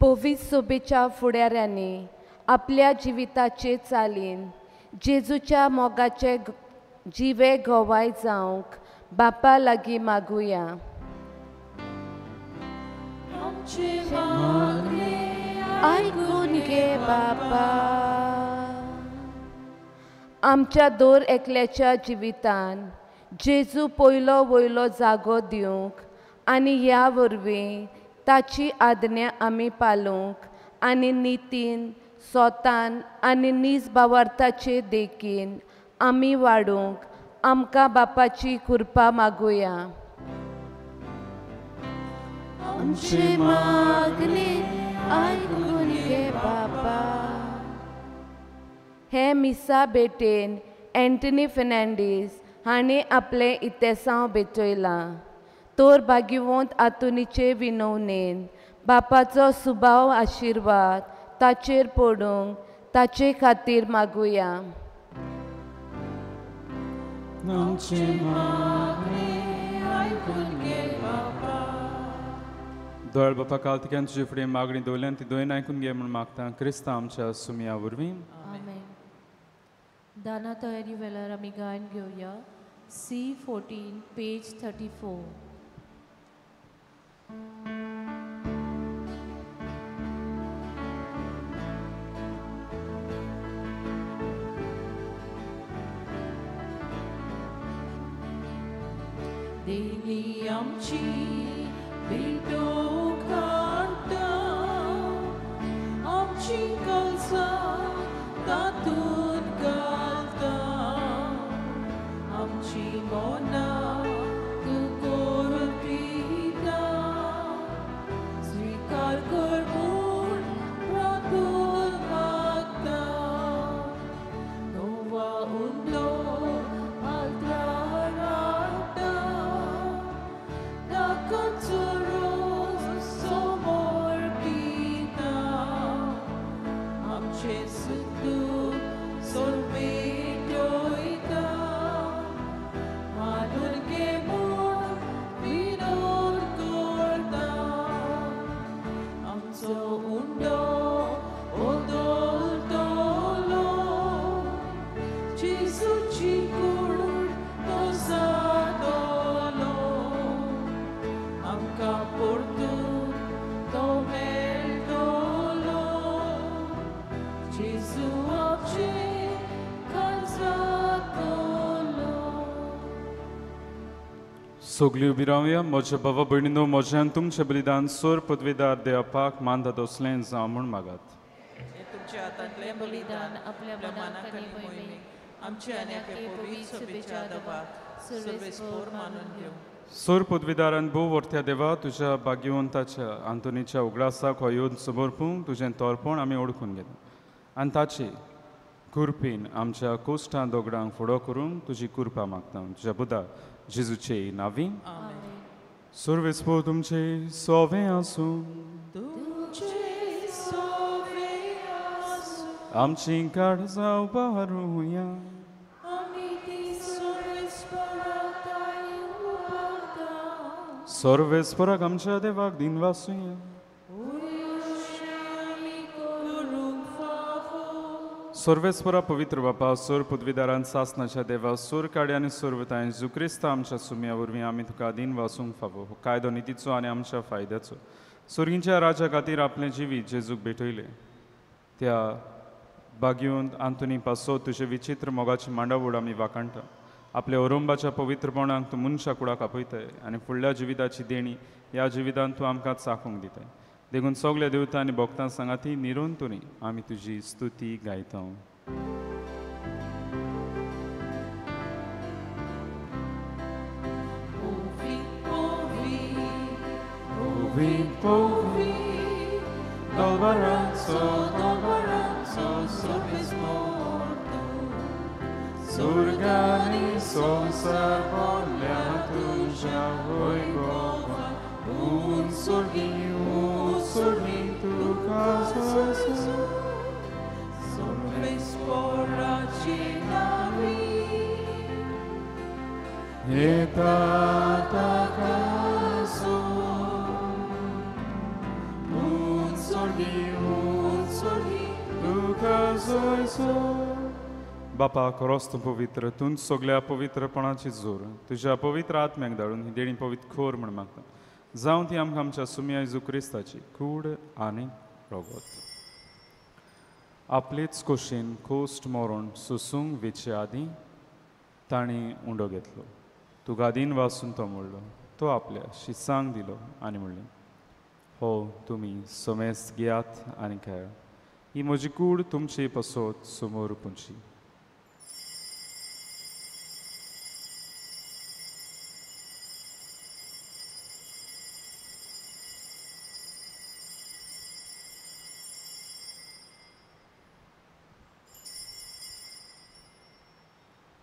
पवित्र सोबेच्या फुडाऱ्यांनी आपल्या जिविताचे चालीन जेजूच्या मोगाचे जिवे गवाय जावंक बापा लागीं मागुया. आयकून घे बापा. आमच्या दर एकल्याच्या जिवितान जेजू पयलो वयलो जागो दिवंक आनी ह्या वरवीं ताची आज्ञा आमी पालोवंक आनी नितीन सोतान आनी नीज भावार्थाचे देखीन आमी वाडूंक आमकां बापाची कृपा मागुया. आमची मागणी आयकून घे बापा. हे मिसा भेटेन एंटनी फेर्नांडीस हांणी आपलें इतेसांव भेटयलां. तोर भाग्यवंत आतुनीचे विनवणेन बापाचो सुभाव आशिर्वाद ताचेर पडूंक ताचे खातीर मागुया. दोळ बापा काल तिक्यान तुजे फुडें मागणी दवरल्यान ती दोन आयकून घे म्हूण मागता क्रिस्तांव आमच्या सुमया वरवीं. आमेन. दाना तयारी वेळार आमी गायन घेवया. C14 page 34. देवी आमची भेटो काडटा आमची कलसा तातूंत घालता आमची मनां तूं करून पिता स्विकार कर म्हूण प्रार्थून मागता नोवा उंडो आल्तार हाडटा ताकाचो रोस समोर पिता आमचें सुख दुख सोलपेटयता मानून सगळीं उबी रावया. म्हज्या भावा भयणीनो, म्हज्यान तुमचें बलिदान सोर पदवेदार देवपाक मानता तसलें जावं म्हूण मागात. तुमच्या हातांतलें बलिदान आपल्या मनाक आनी मोहिमेक आमचे आनी आपले पवित्र सभेच्या दबाक सर्वेस्पोर मानून घेवं. सोर पदवेदारान भोव व्हरत्या देवा, तुज्या भाग्यवंताच्या आंतोनीच्या उगडासाक हो येवन समर्पूंक तुजें तोरपण आमी ओळखून घेता आनी ताचे कृपेन आमच्या कोश्टां दोगडांक फुडो करूंक तुजी कृपा मागता. तुज्या बुधा जेजूचे नावी. सर्वेस्पोर तुमचे सोवे आसूं. आमची काळजां उबारुया. सर्वेस्पोराक आमच्या देवाक दिन वासुया. सर्वेस्पोरा पवित्र बापा, सोर पदवीदारान सासनाच्या देवा, सोर काडे आनी सोरवताय जेजू क्रिस्ता आमच्या सुम्या वरवीं आमी तुका दिन वासूंक फावो. हो कायदो नितीचो आनी आमच्या फायद्याचो. सोर्गींच्या राजा खातीर आपलें जिवीत जेजूक भेटयलें त्या भाग्यवंत आंतोनी पासो तुजे विचित्र मोगाची मांडावळ आमी वाखाणटा. आपल्या ओरंबाच्या पवित्रपणाक तूं मनशा कुडाक आपयताय आनी फुडल्या जिविताची देणी ह्या जिवितांत तूं आमकां चाखूंक दिताय. देखून सगल्या देवता आनी भक्तां सांगाती निरंतरी आमी तुजी स्तुती गायता. सुर्गानी संवसार भरल्या तुज्या वैभवान, उंच सोडली तुका सर्वेस्पोराची नावी येता ताका उंच सोडली तुका सोयसो. बापा, खरोच तूं पवित्र, तूं सगल्या पवित्रपणाची जोर तुज्या पवित्र आत्म्याक धाडून ही देणी पवित्र खोर म्हूण मागता. जावं ती आमकां आमच्या सुम्या जेजू क्रिस्ताची कूड आनी रगत. आपलेच कोशेन कोश्ट मरण सोसूंक वेचे आदीं ताणें उंडो घेतलो. तुका दीन वासून तो म्हणलो. तो आपल्या शिसांक दिलो आनी म्हणलें, हो तुमी समेस्त घेयात आनी खायात, ही म्हजी कूड तुमचे पासत समोर पुंची.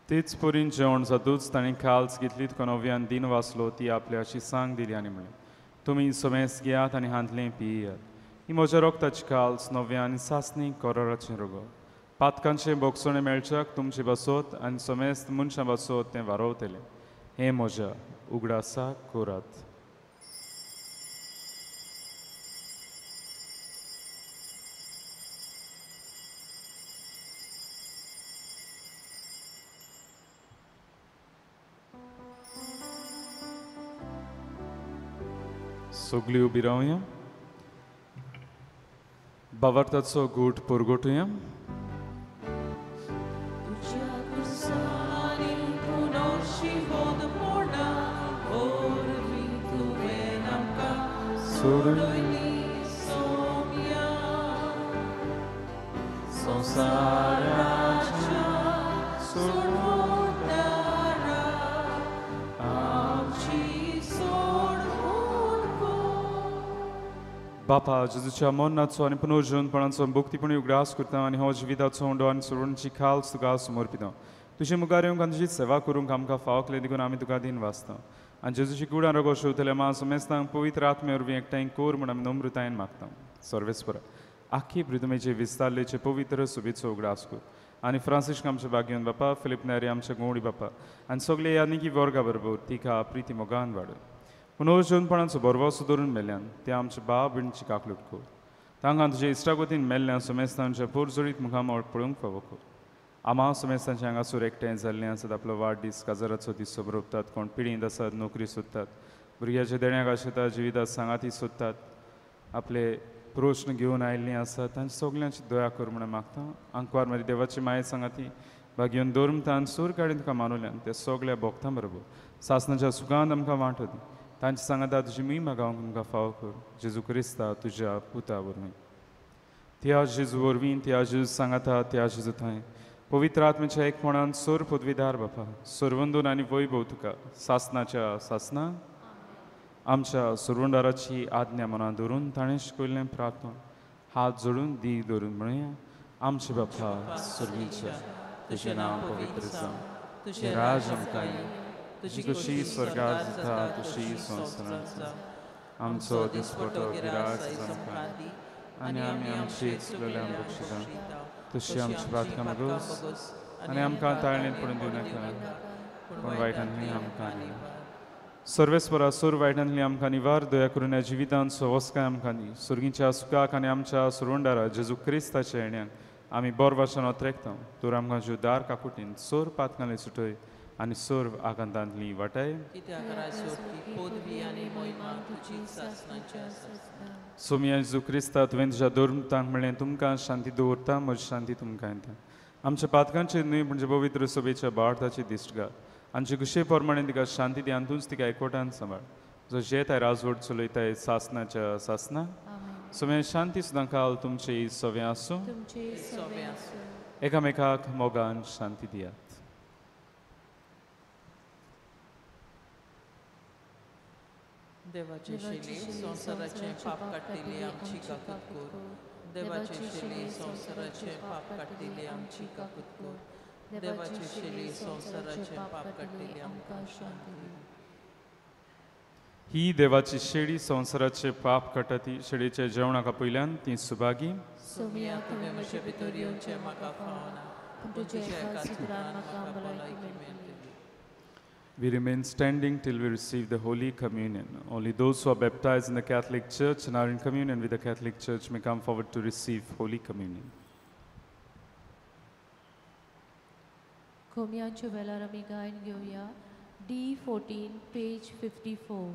तेच परीन जेवण जातूच ताणें खाल्स घेतली, तुका नव्यान दिन वाचलो, ती आपल्या शिसांक दिली आनी म्हणलें, तुमी समेस्त घेयात आनी हांतलें पियात, ही म्हज्या रोगताची खाल्स नव्या आनी सासणी कराराचें रोगो. पातकांचें बोगसणें मेळच्याक तुमचे बसोत आनी समेस्त मनशां बसोत तें वारोवतलें. हें म्हज्या उगडासाक करात. सगळीं उबी रावया. भावार्थाचो गूट परगटुया. बापा, जेजूच्या मरणाचो आनी पुनर्जीवनपणाचो भक्तीपणी उगडास करता आनी हो जिविताचो उंडो आनी सोडणची खाल्स तुका समर्पिता. तुजे मुखार येवंक आनी तुजी सेवा करूंक आमकां फावकलें देखून आमी तुका दिन वाचता. आनी जेजूची कुडान रोगो शेवतल्या मा समेस्तांक पवित्र आत्मे वरवीं एकठांय कोर म्हूण आमी नम्रतायेन मागता. सर्वेस्परा, आखी प्रितमेचे विस्तारलेचे पवित्र सुबेचो उगडास कर आनी फ्रांसिस्क आमच्या भाग्यवंत बापा, फिलीप नेरी आमच्या गोंडी बापा आनी सगळे ह्या निकी वर्गा बरोबर तिका प्रिती मोगान वाडय. पुनर्जीवनपणाचो भरवंसो धरून मेल्ल्यान ते आमच्या बाब भयणीची काकलूट कर. तांकां तुज्या इश्टागतीन मेल्ल्यान समेस्तांच्या पोरजोळीत मुखामळ पळोवंक फावो कर. आमा समेस्तांच्या हांगासर एकठांय जाल्लें आसत आपलो वाडदीस काजाराचो दीस समरोपतात, कोण पिडींत आसात, नोकरी सोदतात, भुरग्याच्या देण्याक आशेतात, जिवितात सांगाती सोदतात, आपले प्रश्न घेवन आयिल्लीं आसात, तांच्या सगल्यांची दया कर म्हूण मागता. आंकवार मारी देवाची माये सांगाती भाग्योन धर्मतान सूर काडून तुका मानुल्यान त्या सगळ्या भोक्तां बरोबर सासनाच्या सुखान आमकां वांटो दी. तांचे सांगाता तुजी महिमा गावंक आमकां फावो कर जेजू क्रिस्ता तुज्या पुता वरवीं. त्या जेजू वरवीं, त्या जेजू सांगाता, त्या जेजू थंय पवित्र आत्म्याच्या एकपणान सोर पदवीदार बापा सरवंदून आनी वैभव तुका सासनाच्या सासना. आमच्या सुरवंडाराची आज्ञा मनां धरून ताणें शिकयल्लें प्रार्थना हात जोडून दी धरून म्हणया. आमचे बापा सुर्गीच्या, तुजें नांव पवित्र जावं, तुजें राज आमकां येवं, तुजी खुशी स्वर्गार जाता तशी संवसारांत जावं. आमचो दिसपटो गिरास आमकां दी आनी आमी आमची चुकलेल्यांक बक्षिता तशी आमची पातकां बगोस आनी आमकां ताळणेंत पडून दिवं नाका, पूण वायटांतली आमकां निवार. सर्वेस्परा सोर वायटांतली आमकां निवार, दया करून ह्या जिवितांत सवस्काय आमकां दी. सुर्गीच्या सुखाक आनी आमच्या सुरवंडारा जेजू क्रिस्ताच्या येण्याक आमी बोर वासान ओत्रेकता. तर आमकां ज्यो दार काकुटीन सोर पातकांले सुटय आनी सर्व आकांतांतली वाटाय. सोमिया जेजू क्रिस्ता, तुवें तुज्या धर्मतांक म्हणलें तुमकां शांती दवरता, म्हजी शांती तुमकां येता. आमच्या पातकांचेर न्हय म्हणजे पवित्र सभेच्या बाळताची दिश्ट घाल. आमचे खुशे प्रमाणे तिका शांती दी आनी तूंच तिका एकवटान सांबाळ, जो जेताय राजवट चलयताय सासनाच्या सासना. सोम्या शांती सुद्दां काल तुमचे सवे आसूं. एकामेकाक मोगान शांती दियात. देवाचे शेली संवसाराचें पाप काडटिली आमची काकूत कर. देवाचे शेली संवसाराचें पाप काडटिली आमची काकूत कर. देवाचे शेली संवसाराचें पाप काडटिली आमकां शांती दी. ही देवाची शेळी संवसाराचे पाप काडटा ती शेळीच्या जेवणाक आपयल्यान ती सुभागी. सोमिया, तुवें म्हजे भितर येवचें म्हाका फावना, पूण तुज्या एका सुत्रान म्हाका भलायकी मेळटली. We remain standing till we receive the Holy Communion. Only those who are baptized in the Catholic Church and are in communion with the Catholic Church may come forward to receive Holy Communion. कोम्यांच्या वेळार आमी गायन घेवया D14 page 54.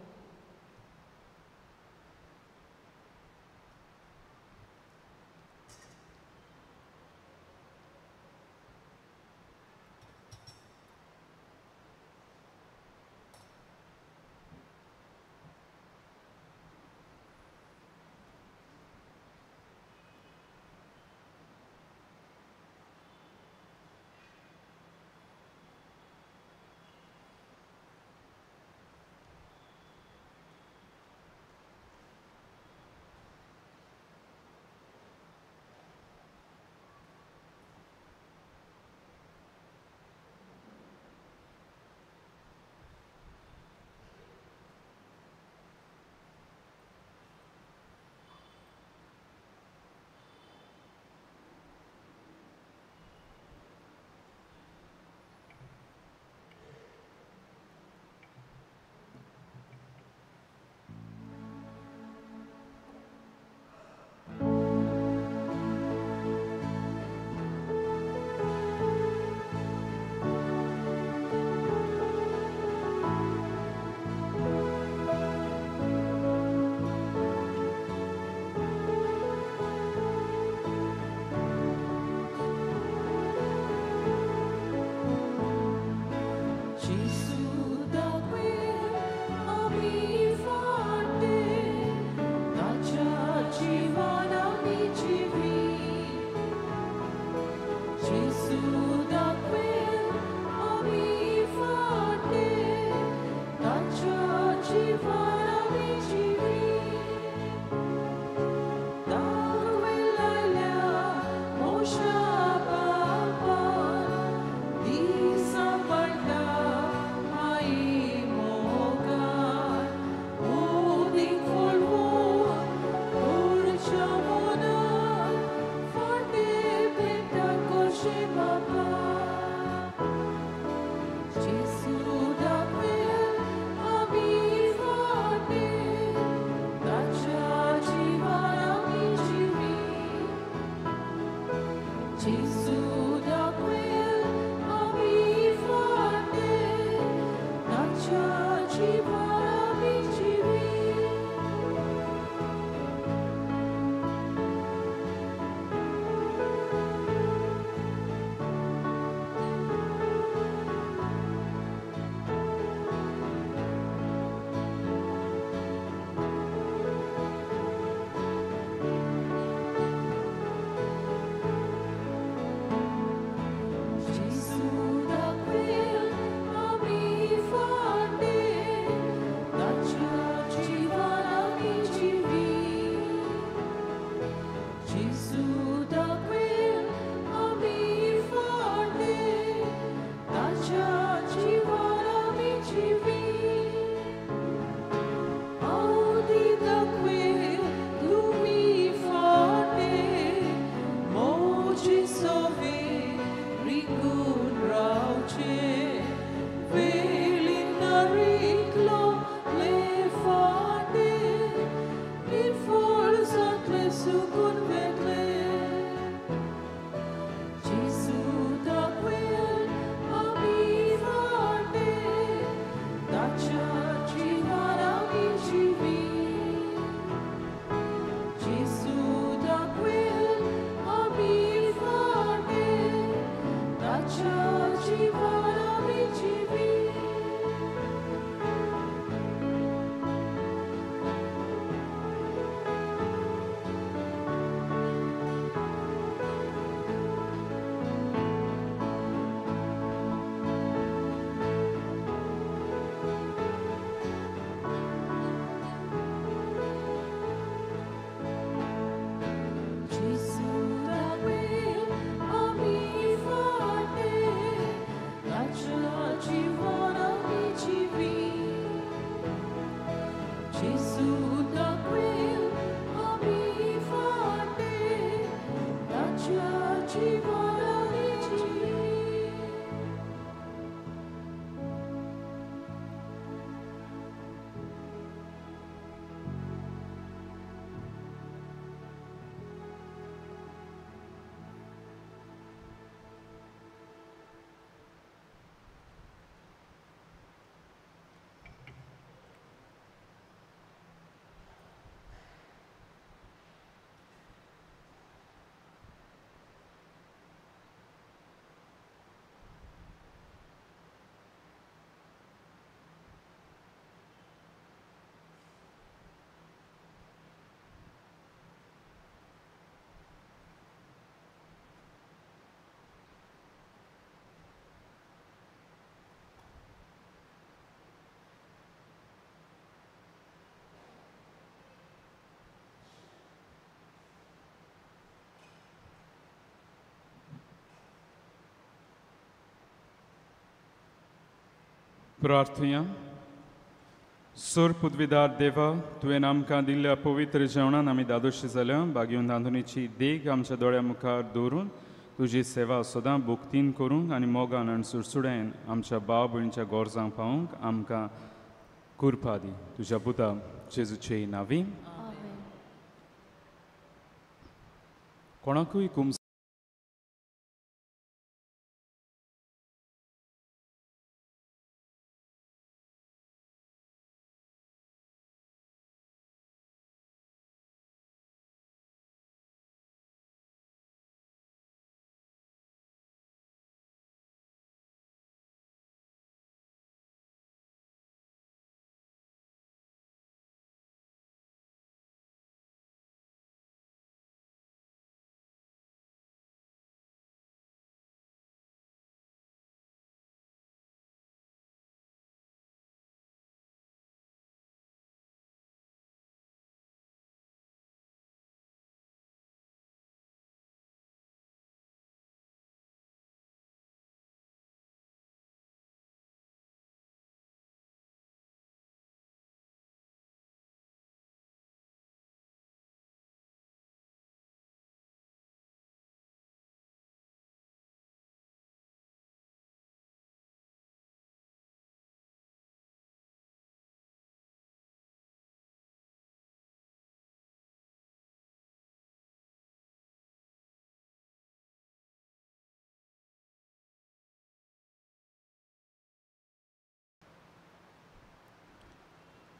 प्रार्थुया. सोर पुदविदार देवा, तुवें आमकां दिल्ल्या पवित्र जेवणान आमी दादोशी जाल्या. बागेवन आंतोनीची देख आमच्या दोळ्या मुखार दवरून तुजी सेवा सदां भक्तीन करूंक आनी मोगान आनी सुडसुड्यान आमच्या भाव भयणीच्या गरजांक पावूंक आमकां कृपा दी. तुज्या पुता जेजूचे नांवी. कोणाकूय कुम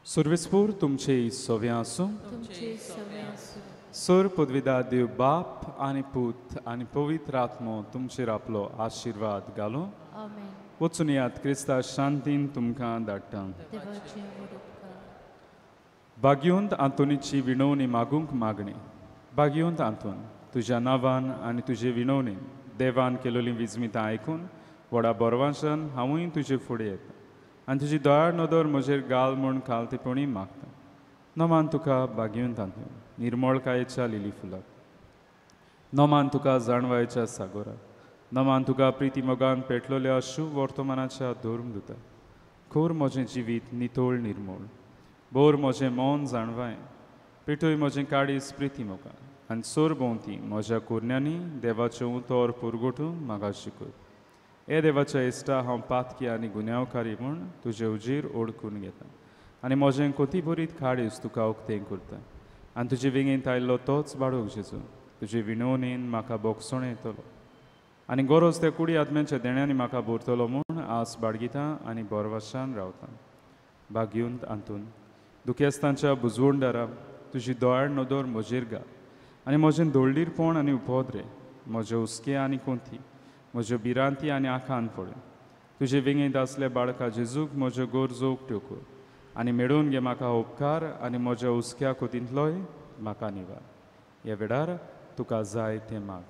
सर्वेस्पूर तुमचे सव्या आसूं. सर पदवीदार देव बाप आनी पूत आनी पवित्र आत्मो तुमचेर आपलो आशिर्वाद घालूं. वचून यात क्रिस्ता शांतीन तुमकां धाडटा. भाग्यवंत आंतोनीची विणवणी मागूंक मागणी. भाग्यवंत आंतोन, तुज्या नांवान आनी तुजे विणवणीन देवान केलोलीं विजमितां आयकून व्हडा बरवासान हांवूय तुजे फुडें येता आनी तुजी दयाळ नदर म्हजेर घाल म्हूण खालतेपणी मागता. नमान तुका भाग्यवंत आंतोन निर्मळकायेच्या लिली फुलाक, नमान तुका जाणवायेच्या सागोराक, नमान तुका प्रिती मोगान पेटलोल्या शुभ वर्तमानाच्या धर्मदुता. खोर म्हजें जिवीत नितळ निर्मळ, बोर म्हजें मन जाणवाय, पेटय म्हजें काळीज प्रिती मोगान आनी सोर भोंवती म्हज्या कुरण्यांनी देवाचें उतर पुरगोटूंक म्हाका शिकय. हे देवाच्या इश्टा, हांव पातकी आनी गुन्यांवकारी म्हूण तुजे उजीर ओळखून घेता आनी म्हजें कोतीभरीत काळीज तुका उक्तें करता आनी तुजे वेंगेंत आयिल्लो तोच बाळक जेजू तुजे विणवणेन म्हाका बोगसण येतलो आनी गरज त्या कुडी आत्म्यांच्या देण्यांनी म्हाका भरतलो म्हूण आस बाळगिता आनी बरवासान रावता. भाग्यवंत आंतून, दुखेस्तांच्या बुजवणदारा, तुजी दयाळ नदर म्हजेर घाल आनी म्हजें धोळडीरपण आनी उपद्रे, म्हजे हुस्के आनी कोंती, म्हज्यो भिरांती आनी आखान पळय. तुजे वेंगेंत आसल्या बाळका जेजूक म्हज्यो गरजो उक्त्यो कर आनी मेळोवन घे म्हाका उपकार आनी म्हज्या हुस्क्या कोतींतलोय म्हाका निवार. ह्या वेळार तुका जाय तें माग.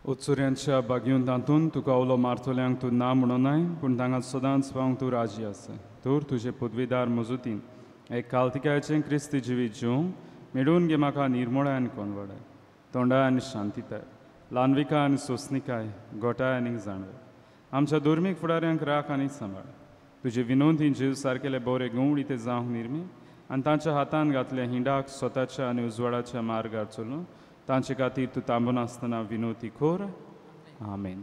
उत्सुऱ्यांच्या बागेवन तातूंत तुका उलो मारतल्यांक तूं ना म्हणूनाय, पूण तांकां सदांच पावंक तूं राजी आसा. तर तुजे पदवीदार मजुतीन एक कालतिकायचें क्रिस्ती जिवीत जिवंक मेळून गे म्हाका निर्मोळाय आनी कोनवाडाय, तोंडाय आनी शांतिताय, ल्हानविकाय आनी सोंसणिकाय, गोटाय आनी जाणवय. आमच्या धर्मीक फुडाऱ्यांक राख आनी सांबाळ. तुजे विनोदी जीव सारकेले बरे गवळी ते जावंक निर्मी आनी तांच्या हातान घातले हिंडाक स्वताच्या आनी उजवाडाच्या मार्गार चलून तांचे खातीर तूं थांबनासतना विनोदी कर. आमेन.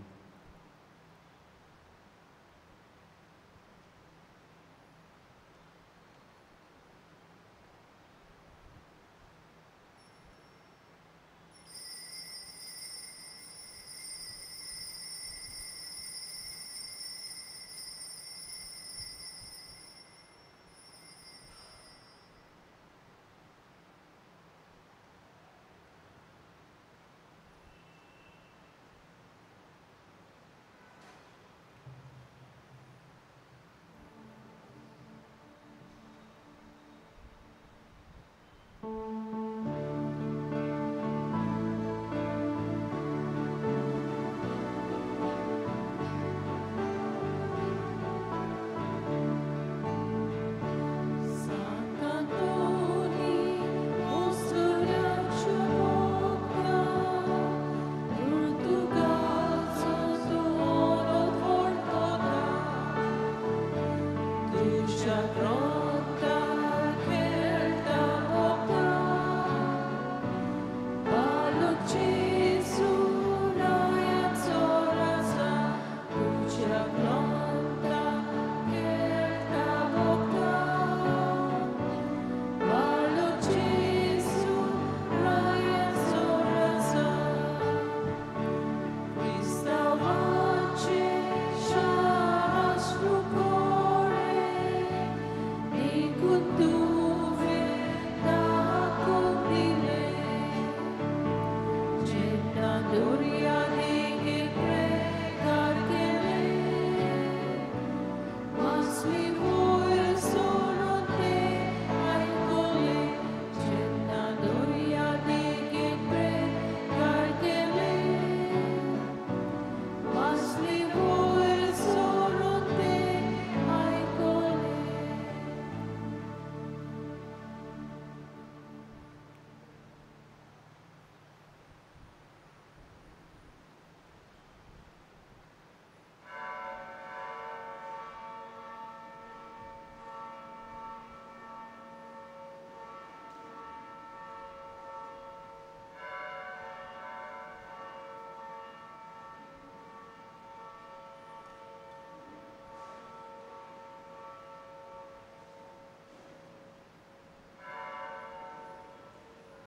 Sacro.